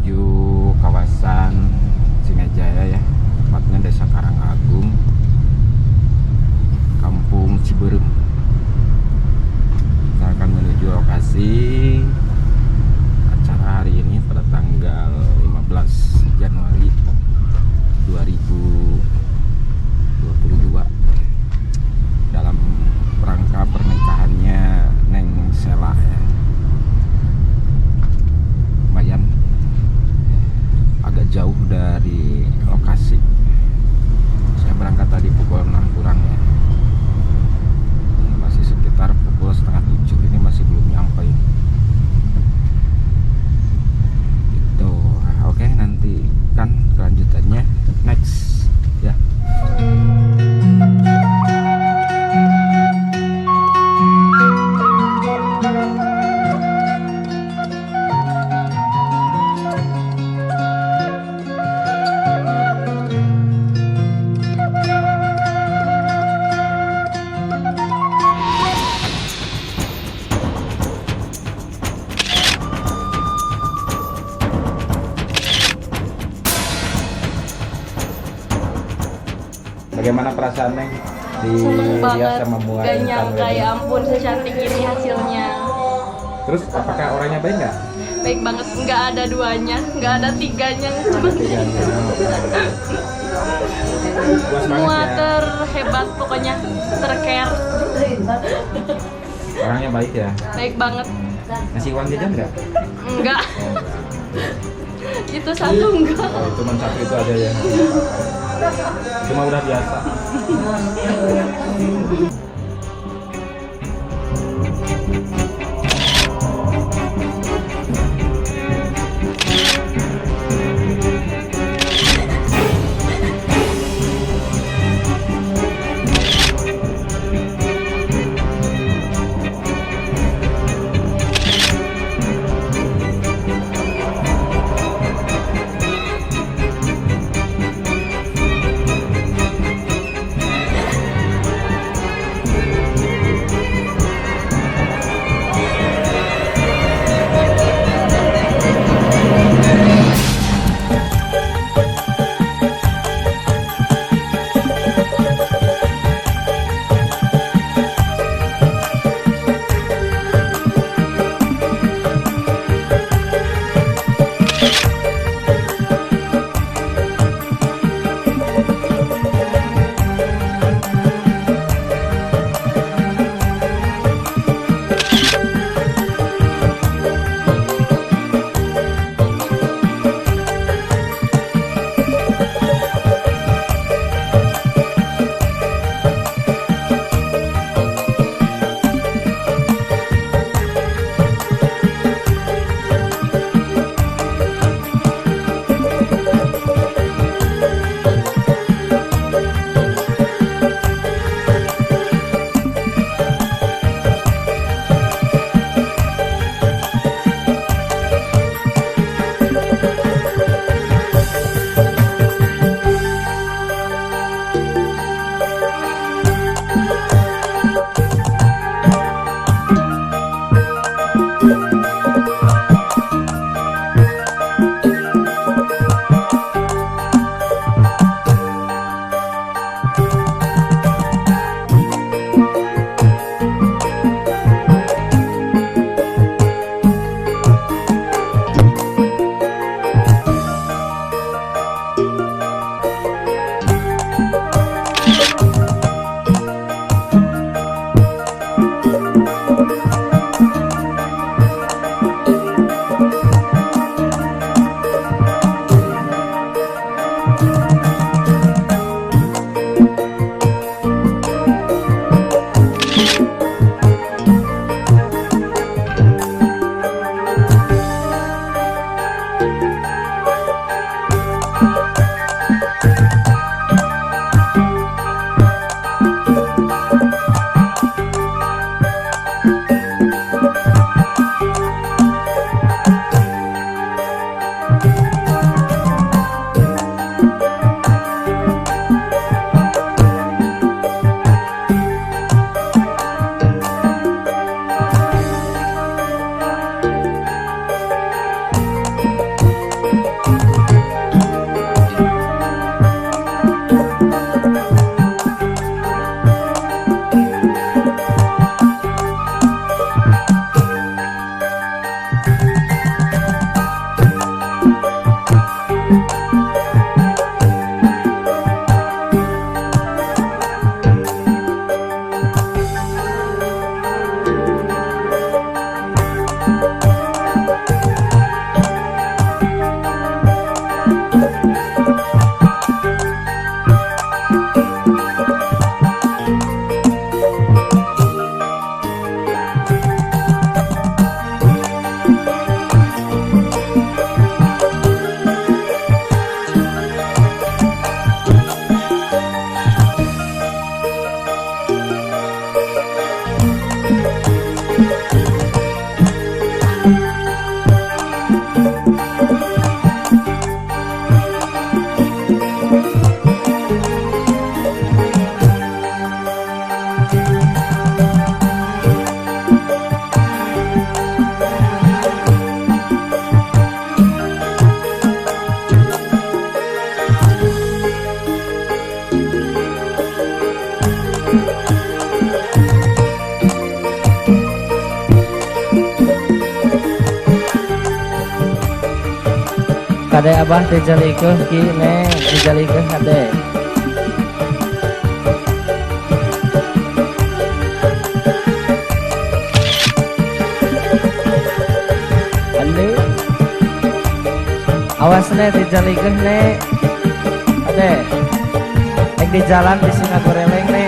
menuju kawasan Singajaya ya, tepatnya Desa Karangagung, Kampung Cibeureum. Kita akan menuju lokasi acara hari ini pada tanggal 15 Januari 2022 dalam rangka pernikahannya Neng Sela ya. Lumayan agak jauh dari lokasi. Saya berangkat tadi pukul 6 kurang ya. Ini masih sekitar pukul 6:30, ini masih belum nyampe. Gitu. Oke, nanti kan kelanjutannya next ya. Bagaimana perasaan Neng di Seneng banget, sama Mua gak Intan nyangka Wedding? ya ampun secantik ini hasilnya. Terus apakah orangnya baik nggak? Baik banget, nggak ada duanya, nggak ada tiganya, cuma Tiganya. Puas semua banget ya. Terhebat pokoknya, tercare. Orangnya baik ya. Baik banget. Ngasih uang jajan nggak? Enggak, Oh, itu satu enggak. oh, cuma satu itu aja ya. Cuma udah biasa. Kade abah teu jalikeun ki ne, teu jalikeun kade. Halo. Awas ne teu jalikeun ne. Kade. Rek di jalan di sini goreleng ne.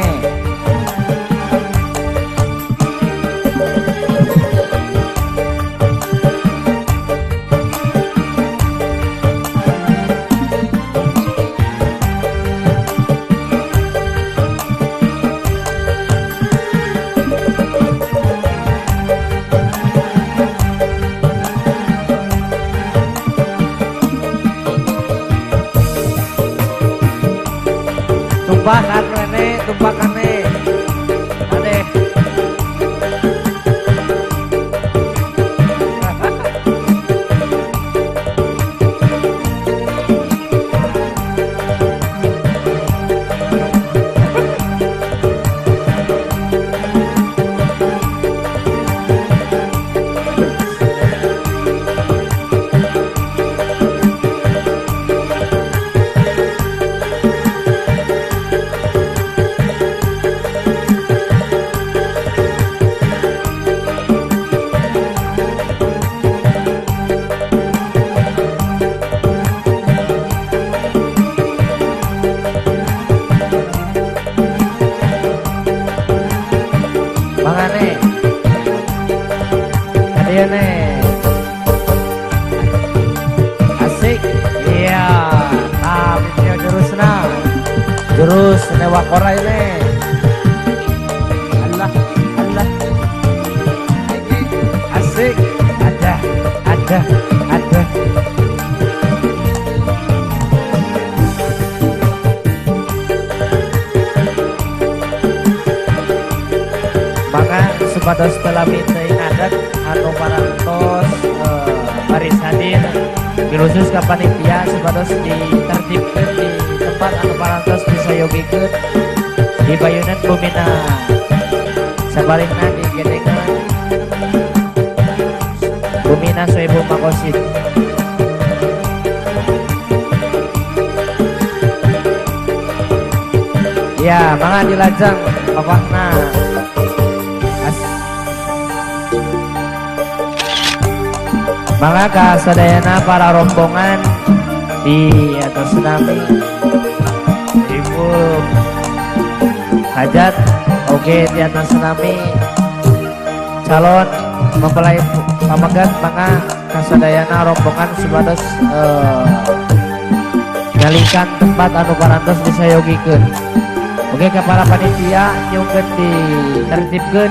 Tumpakan rene, tumpakan ne. Ade. Mangane. Kadieu ne. Asik. Iya. Nah, video jurusna. Jurus newakora ini. Allah, Allah. Asik. Ada, ada, ada. Maka supados telami teuing adat anu parantos baris hadir khusus ka panitia supados ditertibkeun di tempat anu parantos disayogikeun di bayunan bumina sabalihna digedengan bumina Sohibul Maqasid. Ya, mangga dilajeng bapakna. Mangga ka sadayana para rombongan di atas nami Ibu Hajat oke di atas nami calon mempelai pamegat mangga kasadayana rombongan supados ngalikan tempat anu parantos disayogikeun. Oke ka para panitia nyungkeun ditertibkeun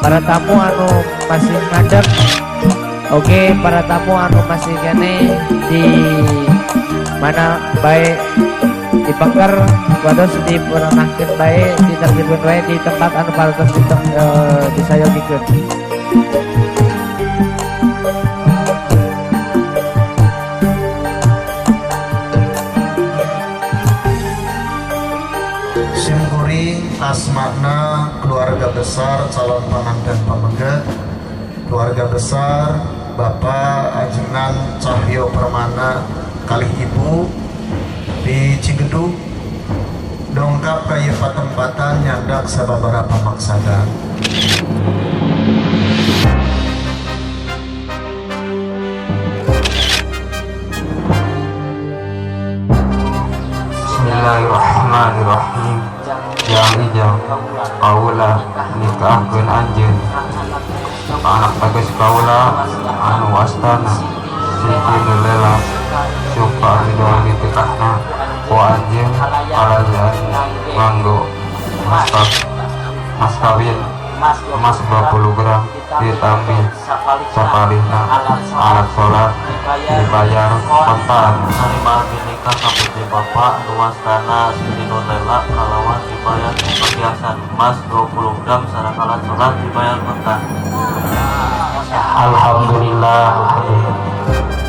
para tamu anu masih ngadeg. Oke, para tamu anu masih kene di mana baik di pengker wados diperenahkeun bae ditertibkeun bae di tempat anu parantos disayogikeun. Simkuring asmakna keluarga besar calon pengantin pamegat, keluarga besar Bapak Ajengan Cahyo Permana kalih Ibu di Cigedug dongkap ka ieu patempatan nyandak sababaraha pamaksada. Bismillahirrahmanirrahim. Jang ijang kaula nikahkeun anjeun anak bagus kaula anu wastana Siti Nurlela suka ridho ditikahna ku anjeun kalajaan nganggo mas kawin emas 20 gram ditambi sapalihna alat sholat dibayar kontan. Sanimah nikah ka putri bapak nu wastana Siti Nurlela kalawan dibayar perhiasan emas 20 gram sareng alat sholat dibayar kontan. Alhamdulillah, alhamdulillah.